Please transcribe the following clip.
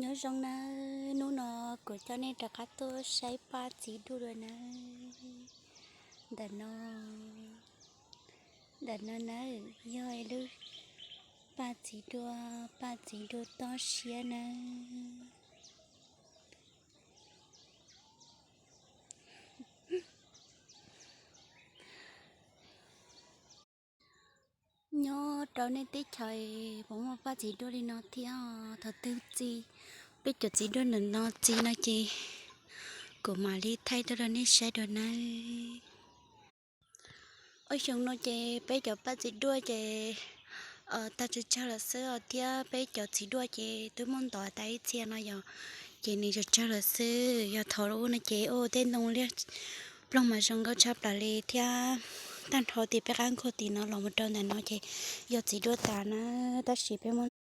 Nyob zoo nawb, hnub no kuv coj nej rov qab tuaj saib paj txiv duaj dua nawb. Ntawm no, ntawm no nawb yog ib lub paj txiv duaj, paj txiv duaj toj siab nawb. Nyob rau nej teb chaws puas muaj paj txiv duaj li no thiab? Thaum twg txi, peb cov txiv duaj ntawm no txi no ces kuv mam li thaij tuaj rau nej saib dua nawb. Ob xyoo no ces peb cov paj txiv duaj ces tag tsawg tsawg lawm xwb os, thiab peb cov txiv duaj ces twb muaj ntau tas ib txhia no yog, ces nws tsawg tsawg lawm xwb. Yog thaum ub no ces ua tej ntoo liab ploog mas zoo nkauj tshaj plaws li thiab. Tag nrho tim peb qab nkuaj tim no los mus rau ntawm no ces yog txiv duaj tas na, tab sis peb muab